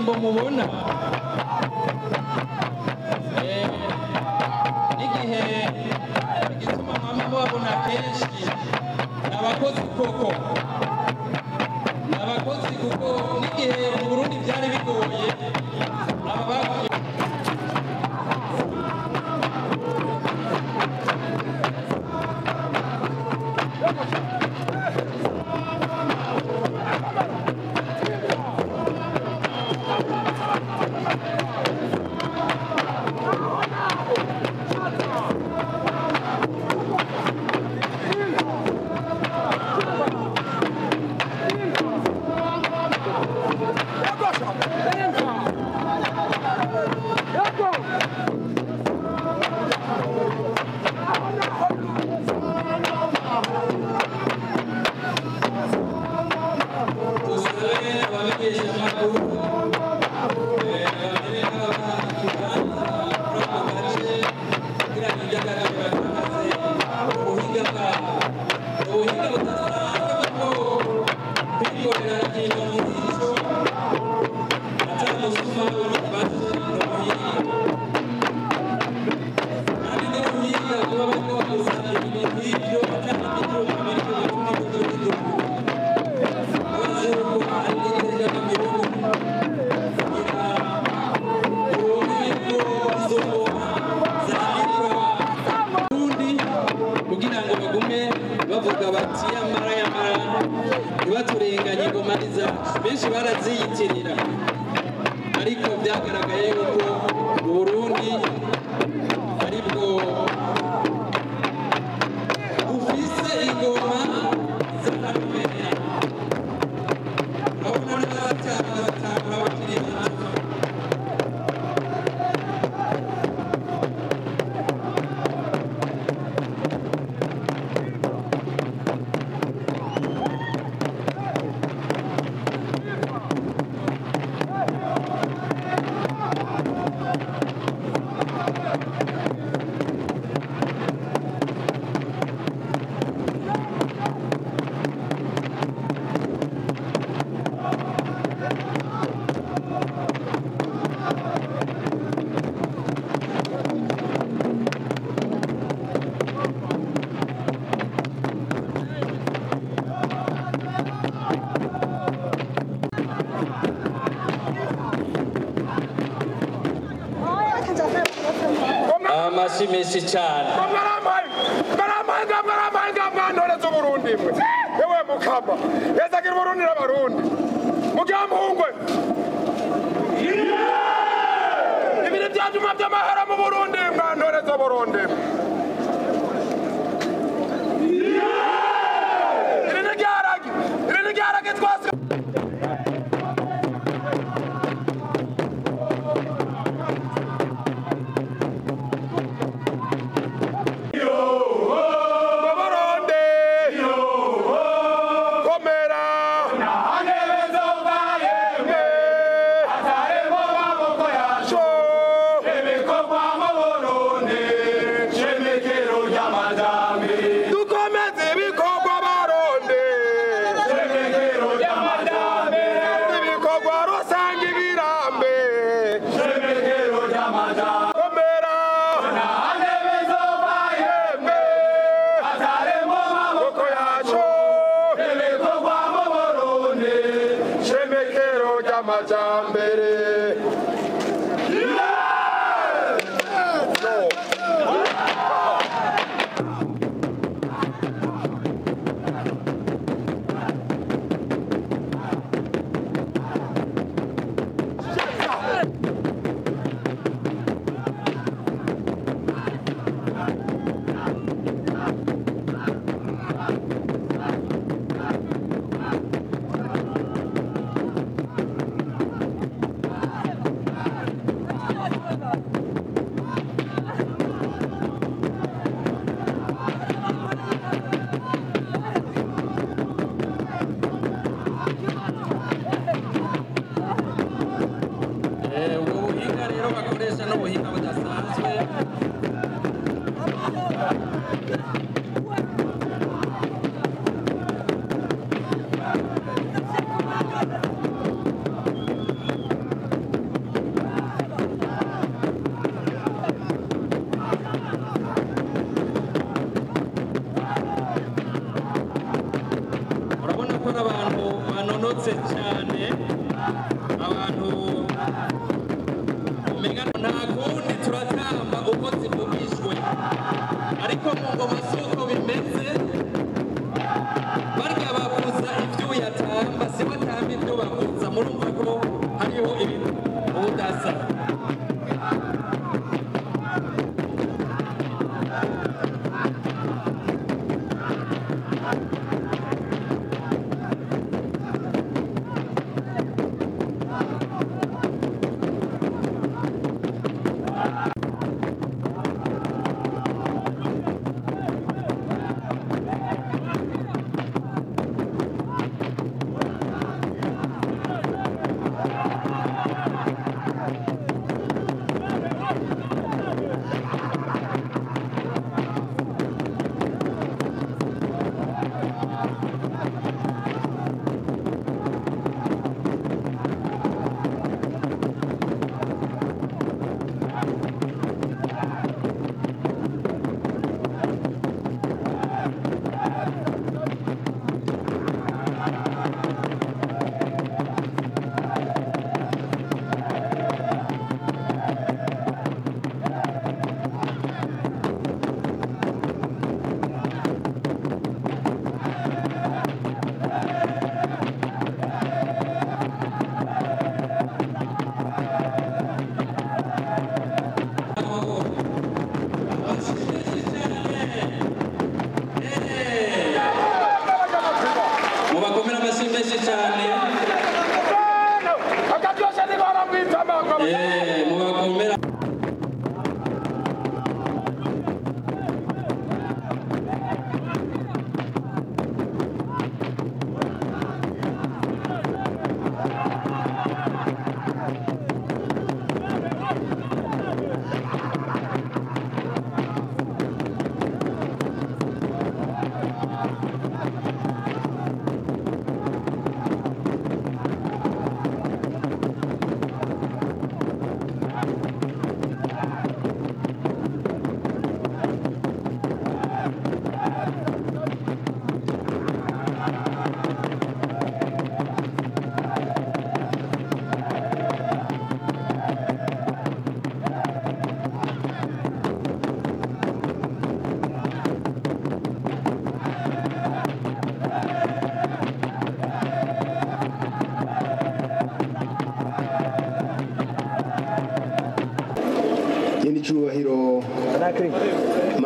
Ndirimbo mubona n'igihe igituma mwama mubabona kenshi n'abakozi koko n'abakozi kuko n'igihe mu Burundi byari bigoye aba benshi baraziyitirira ariko byagaragaye yuko mu Burundi aribwo bufise ingoma z'akaruvera. Urabona n'abatanga bakiri bato. Amashyi menshi cyane. Mwaramaye z'Uburundi mwe. Ewe mukama. Yezagira Uburundi n'Abarundi. Mugihamuhungwe. Ibiri byajuma by'amahera mu Burundi mwantore z'Uburundi. Iri ni ryaragi. Iri ni ryaragi twasi. N'ubuhinga budasanzwe.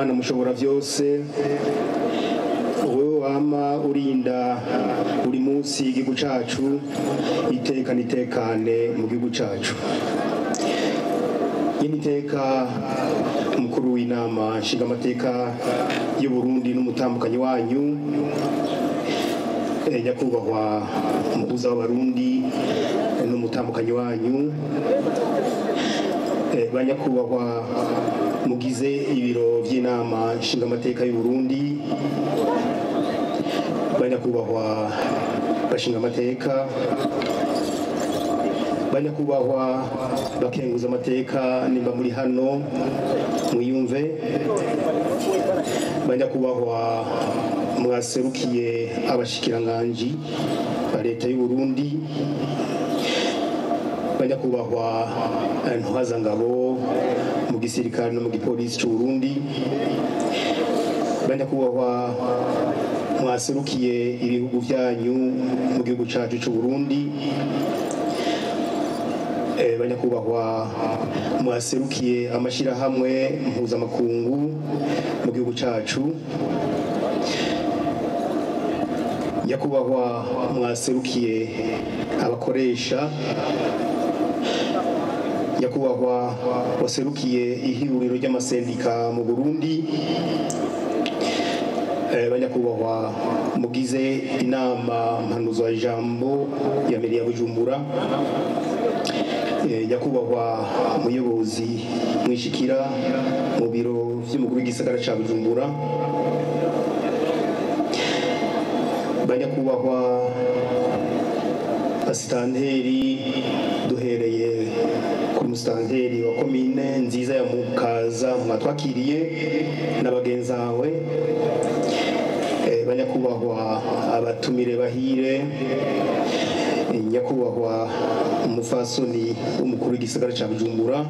Mana mushobora byose, wowe wama urinda buri munsi igihugu cacu, iteka nitekane mu gihugu cacu. Iteka umukuru w'inama nshingamateka y'u Burundi n'umutambukanyi wanyu, nyakubahwa umuhuza w'abarundi n'umutambukanyi wanyu, banyakubahwa mugize ibiro by'inama nshingamateka y'u Burundi, banyakubahwa bashingamateka, banyakubahwa bakenguza amateka nimba muri hano mwiyumve, banyakubahwa mwaserukiye abashikiranganji ba leta y'u Burundi, banyakubahwa ntwazangabo mu gisirikare no mu gipolisi cy'u Burundi, banyakubahwa mwaserukiye ibihugu byanyu mu gihugu cacu cy'u Burundi, banyakubahwa mwaserukiye amashirahamwe mpuzamakungu mu gihugu cacu, nyakubahwa mwaserukiye abakoresha, nyakubahwa waserukiye ihuriro ry'amasendika mu Burundi, banyakubahwa mugize inama mpanuzwa ijambo ya meri ya Bujumbura, nyakubahwa muyobozi mwishikira mu biro vy'umukuru w'igisagara ca Bujumbura, banyakubahwa asitanteri duhereye ku musitanteri wa komine nziza ya Mukaza mwatwakiriye n'abagenzawe, banyakubahwa abatumire bahire, nyakubahwa umufasoni w'umukuru w'igisagara ca Bujumbura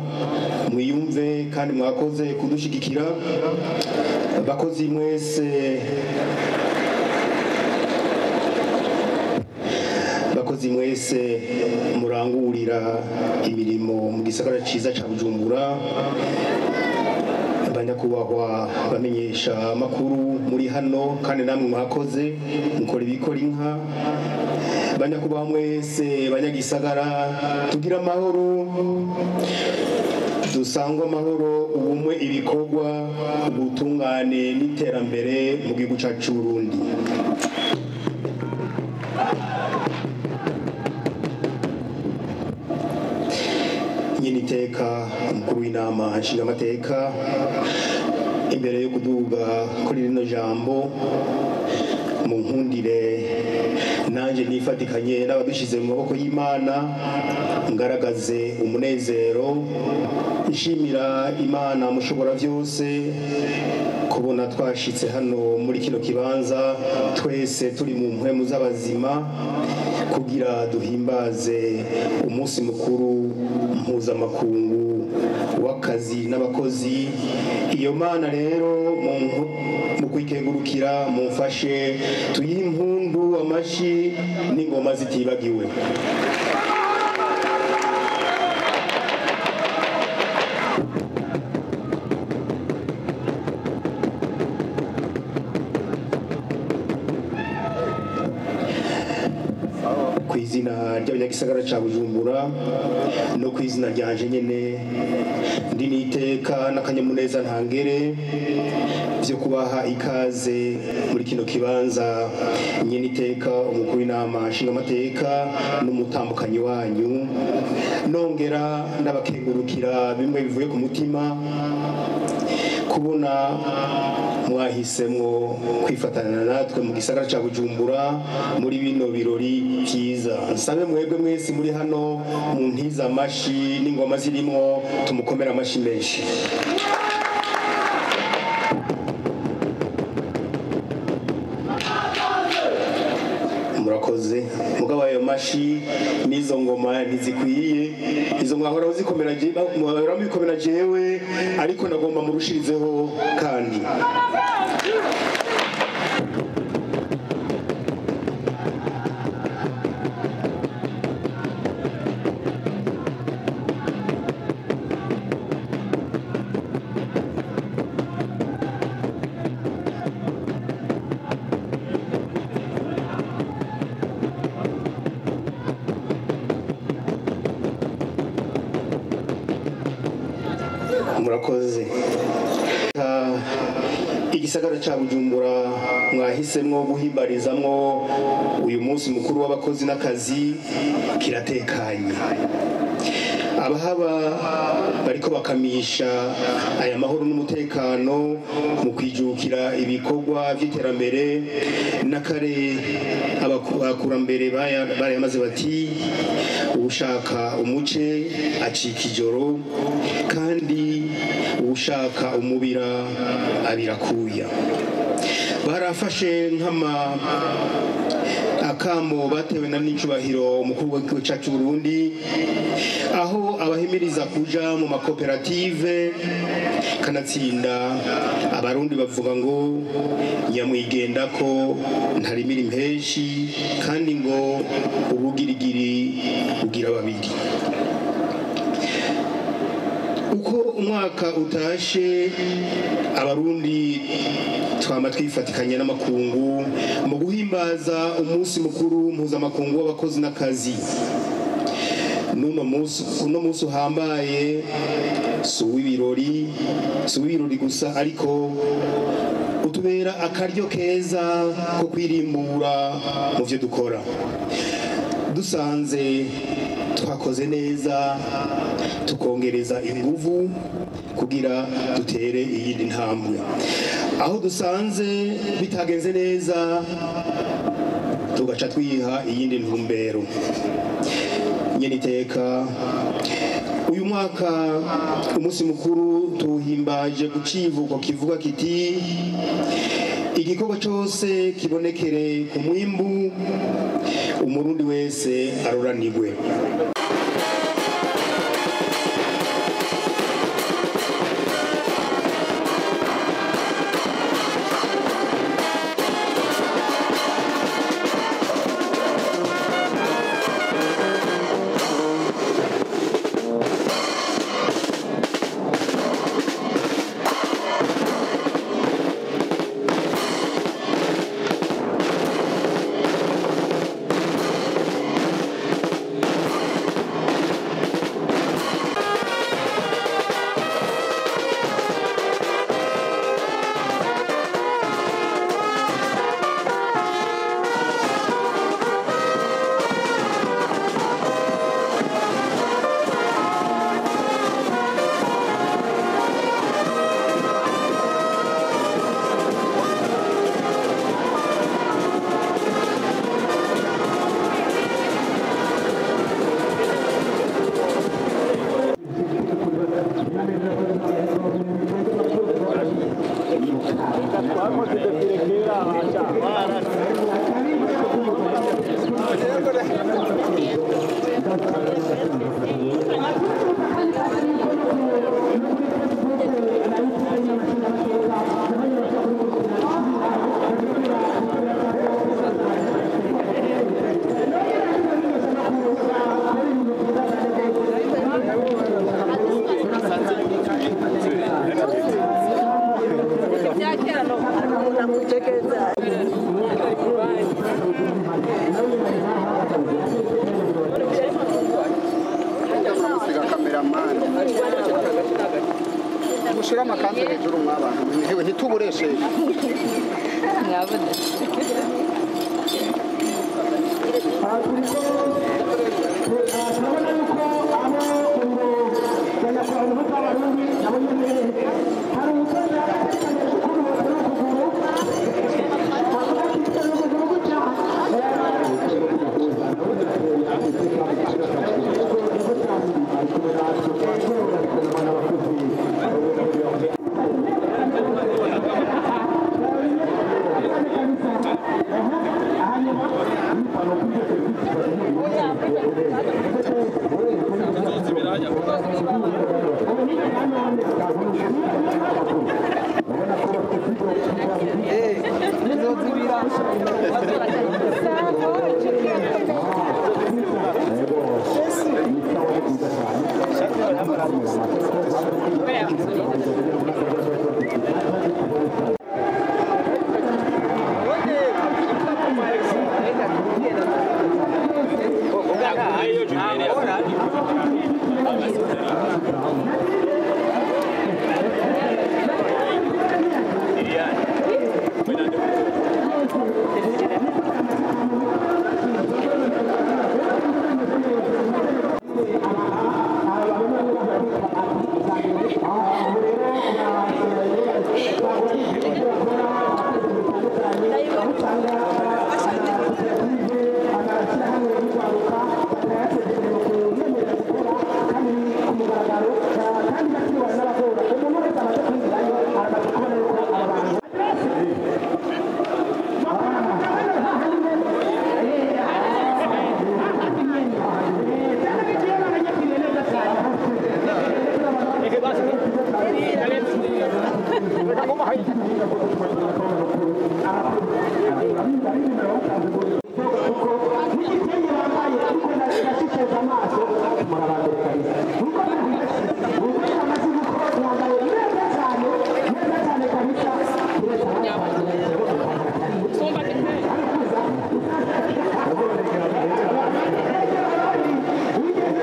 mwiyumve kandi mwakoze kudushigikira, bakozi mwese, bakozi mwese murangurira imirimo mu gisagara ciza ca Bujumbura, banyakubahwa bamenyesha makuru muri hano kandi namwe mwakoze mukora ibikora inka, banyakubahwa mwese banyagisagara tugira amahoro, dusangwa amahoro, ubumwe, ibikorwa, ubutungane n'iterambere mu gihugu cacu Burundi. Nyiniteka umukuru w'inama nshingamateka, imbere yo kuduga kuri rino jambo mu nkundire nanje nifatikanye n'abadushize mu maboko y'Imana, ngaragaze umunezero nshimira Imana mushobora byose kubona twashitse hano muri kino kibanza twese turi mu mpwemu z'abazima kugira duhimbaze umunsi mukuru mpuzamakungu w'akazi n'abakozi. Iyo Mana rero mu kwikengurukira mumfashe tuyihe impundu, amashi n'ingoma zitibagiwe. Kw'izina ry'abanyagisagara ca Bujumbura no kw'izina ryanje nyene, ndi niteka n'akanyamuneza ntangere vyo kubaha ikaze muri kino kibanza nyene iteka umukuru w'inama nshingamateka n'umutambukanyi wanyu, nongera ndabakengurukira bimwe bivuye ku mutima kubona mwahisemwo kwifatana natwe mu gisagara ca Bujumbura muri bino birori vyiza. Nsabe mwebwe mwese muri hano mu ntiza amashi n'ingoma zirimwo tumukomera amashi menshi. Murakoze. Mugabo ayo mashi n'izo ngoma ntizikwiye, izo mwahora uzikomera mwahora mubikomera jewe, ariko nagomba murushirizeho kandi. Murakoze. Igisagara ca Bujumbura mwahisemwo guhimbarizamwo uyu munsi mukuru w'abakozi n'akazi kiratekanye. Abahaba bariko bakamisha aya mahoro n'umutekano mu kwijukira ibikorwa vy'iterambere. N'akare abakurambere barayamaze bati ushaka umuce acika ijoro, kandi ushaka umubira abirakuya. Barafashe nk'ama akamo batewe na n'icubahiro umukuru w'igihugu cyacu Burundi, aho abahimiriza kuja mu makoperative. Kanatsinda abarundi bavuga ngo nyamwigenda ko ntarimira impeshi, kandi ngo ubugirigiri bugira babiri. Uko umwaka utashe, abarundi twama twifatikanya n'amakungu mu guhimbaza umunsi mukuru mpuzamakungu w'abakozi n'akazi. N'uno munsi, uno munsi uhambaye si uw'ibirori gusa, ariko utubera akaryo keza ko kwirimbura mu byo dukora. Dusanze twakoze neza, tukongereza inguvu kugira dutere iyindi ntambwe. Aho dusanze bitagenze neza, tugaca twiha iyindi ntumbero. Nyene iteka, uyu mwaka umunsi mukuru tuwuhimbaje ku civugo kivuga kiti: "Igikorwa cose kibonekere ku mwimbu, umurundi wese aroranirwe." Musiga kameramani, mushyire amakanzu hejuru mw'abantu hewe, ntitubureshe. Turabona yuko abo banyakubahwa b'abarundi nabo nyene hari umusore yabatekanye ukuguru ukuguru avuga ati ukuguru gutya. usanga amakoperative, amashyirahamwe y'urwaruka batayateza imbere mu kuyemerera gukora kandi ku mugaragaro, kandi bakiriwe n'abagora. Umuntu wese amaze kwinjirayo aramaze kubona yuko aba bantu n'igitenge bambaye, ariko ndashishoza amaso murabambere kabisa. Nkuko mukomere amashyi kuko mwambaye neza cyane, neza cyane kabisa. Turetse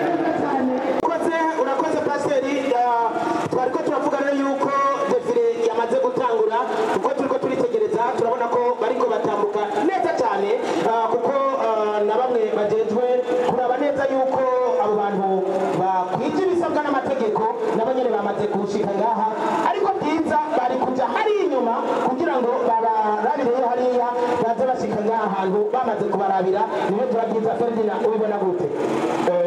Urakoze, urakoze pasiteri. Twari ko turavuga rero yuko défilé yamaze gutangura, kuko turiko turitegereza turabona ko bariko batambuka neza cyane, kuko na bamwe bajejwe kuraba neza yuko abo bantu bakwije ibisabwa n'amategeko nabo nyene bamaze gushika ngaha. Ariko byiza bari kuja hariya inyuma kugira ngo babarabireyo hariya, baze bashika ngaha hantu bamaze kubarabira, niho tuba byiza. Ferdinand, ubibona gute?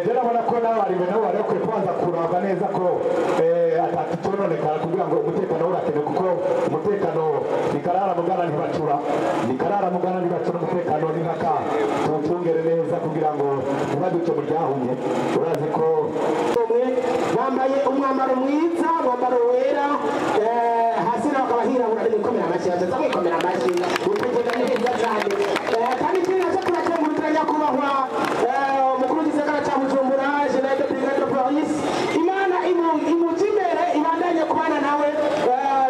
Je ndabona ko n'abariwe nabo bari bakwiye kubanza kuraba neza ko atakitononekara, kugira ngo umutekano urakenewe, kuko umutekano ni karara mugana ntibacura, ni karara mugana ntibacura. Umutekano ni nkaka, tuwucungere neza kugira ngo ntibaduce mu ryahumye. Urazi ko Umwe bambaye umwambaro mwiza, umwambaro wera, hasi naho hakaba hirabura. Nikomera amashyi, aza mwikomera amashyi, ukugenda neza cyane. Kandi ikindi nacyo, turakengurukira nyakubahwa umukuru w'igisagara cya Bujumbura, général de brigade de police. Imana imujye imbere, ibandanye kubana nawe.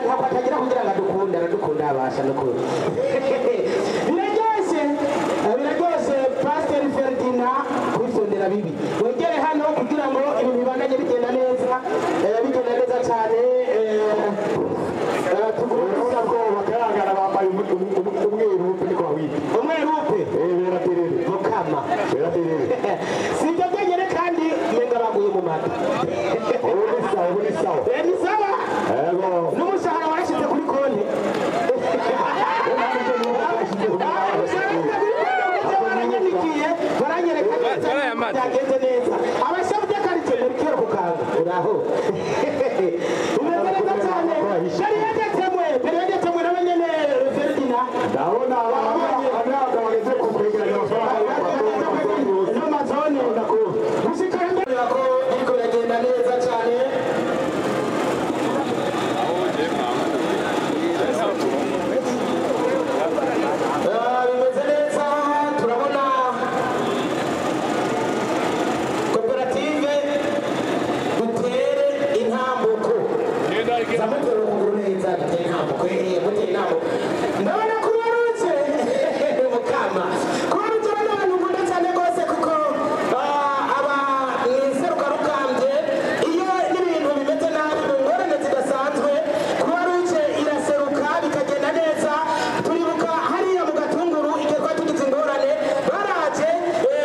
Ntabwo atagira kugira ngo adukunde, aradukunda abasha n'ukuri. Biraryoshye, biraryoshye. Pasiteri Ferdinand, kwifondera bibi, wegere hano kugira ngo ibintu bibandanye bigenda neza, bigenda neza cyane. Urabona ko bakayangana, bambaye umweru, niko bawita. Umwerupe. Bera terere. Mukama. Bera terere. Si ibyo byonyine kandi, menga baguye mu mata. Ubu ni sawa, ubu ni sawa. Ni sawa. Yego. N'umushahara warashyize kuri konti. Umushahara kuri konti, baranyandikiye, baranyereka neza yuko byagenze neza. Abashefu de quartier muri kero kukanga uraho, bimeze neza cyane. Période témoin, période témoin nawe nyene, Ferdinand. Ndabona abana bageze ku kwegeranya amafaranga. N'amazone gushika imbere ko biriko biragenda neza cyane. Bimeze neza. Turabona koperative Dutere Intambuko, zamutera ukuguru neza, dutere intambuko, mutere intambuko. Ndabona kubarutse mukama, kubarutse bano bantu nkunda cyane rwose, kuko aba mu iserukarukambye iyo n'ibintu bimeze nabi, mu ngorane zidasanzwe, kubarutse iraseruka bikagenda neza. Turibuka hariya mu Gatunguru igihe twari tugize ingorane, baraje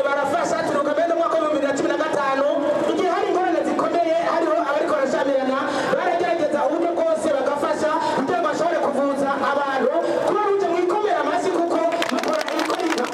barafasha. Turibuka mbere n'umwaka wa 2015, igihe hari ingorane zikomeye, hariho abariko barashamirana, baragerageza uburyo bwose bagafasha kugira ngo bashobore kuvuza abantu. Kuba ruje mwikomera amashyi kuko mukora ibikorwa.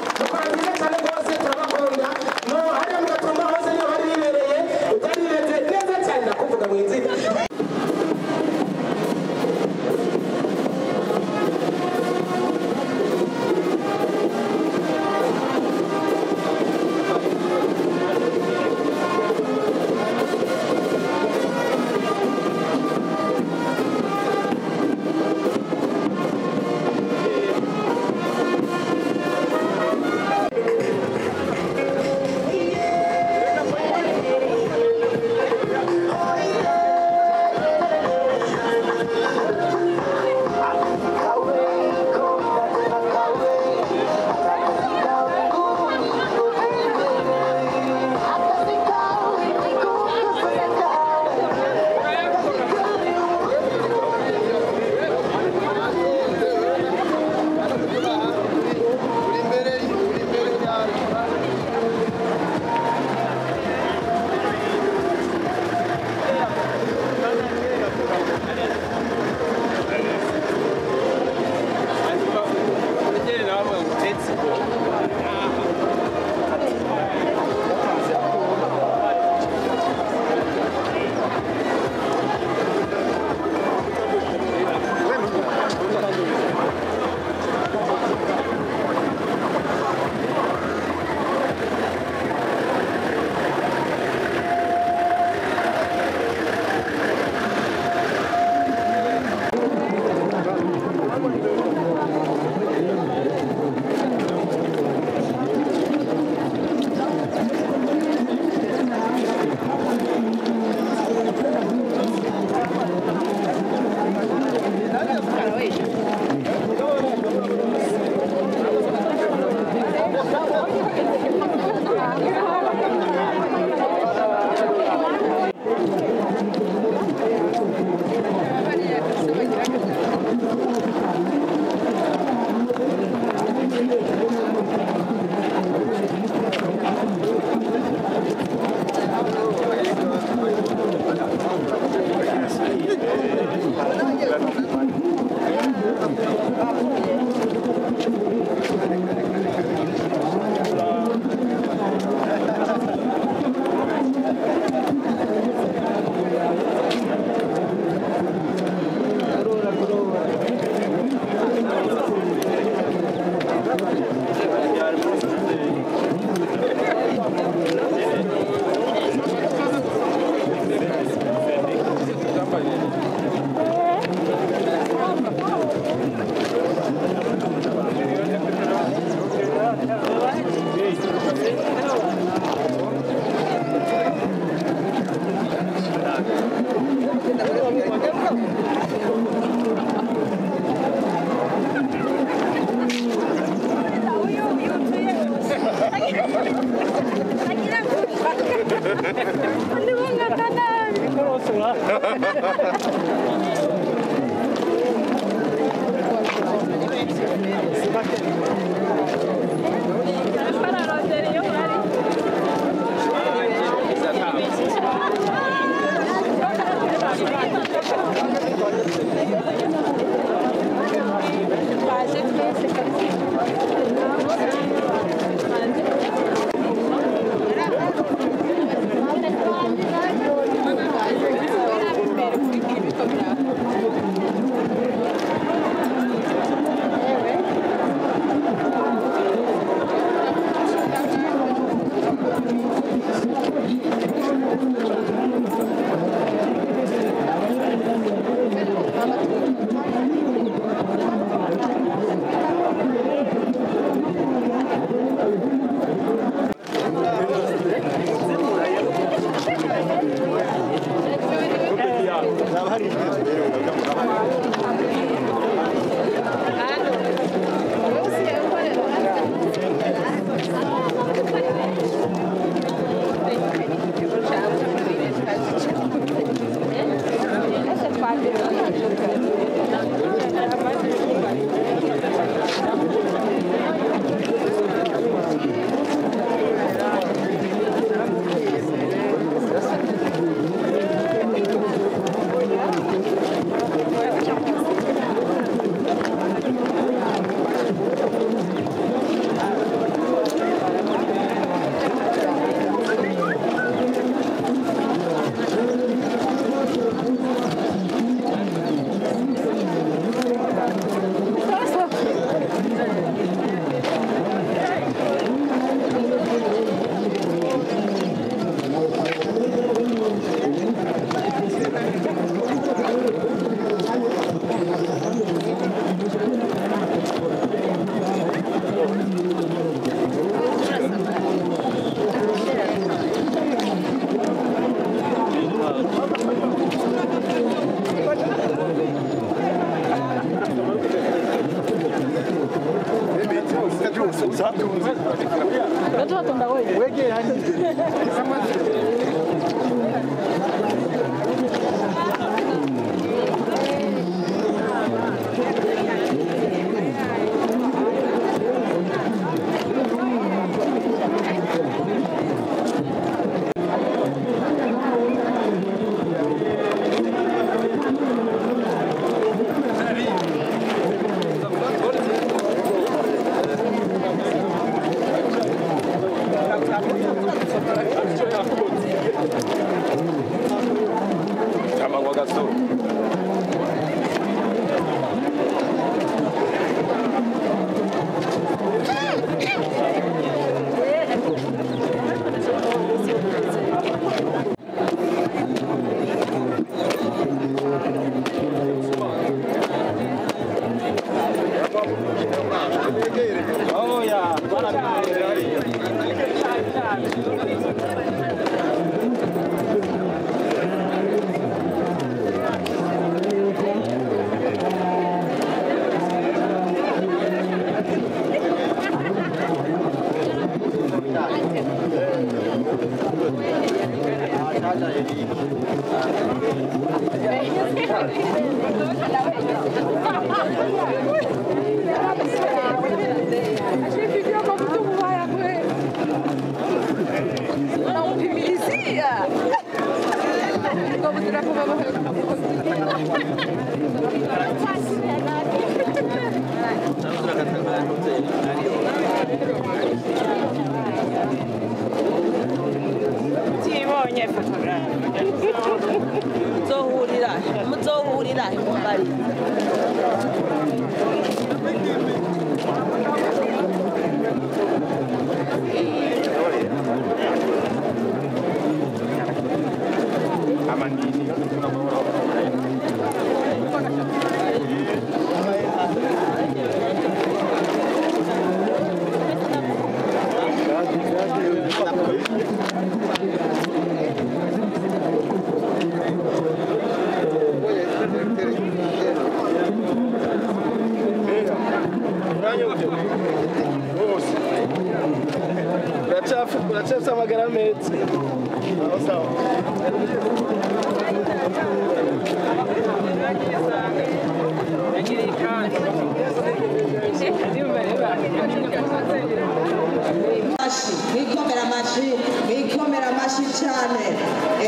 Mwikomera amashi cyane.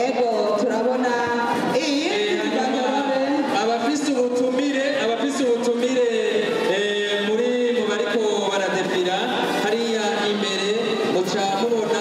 Ego turabona iyi abafise ubutumire muri mu bariko baradefira hariya imbere muca mubona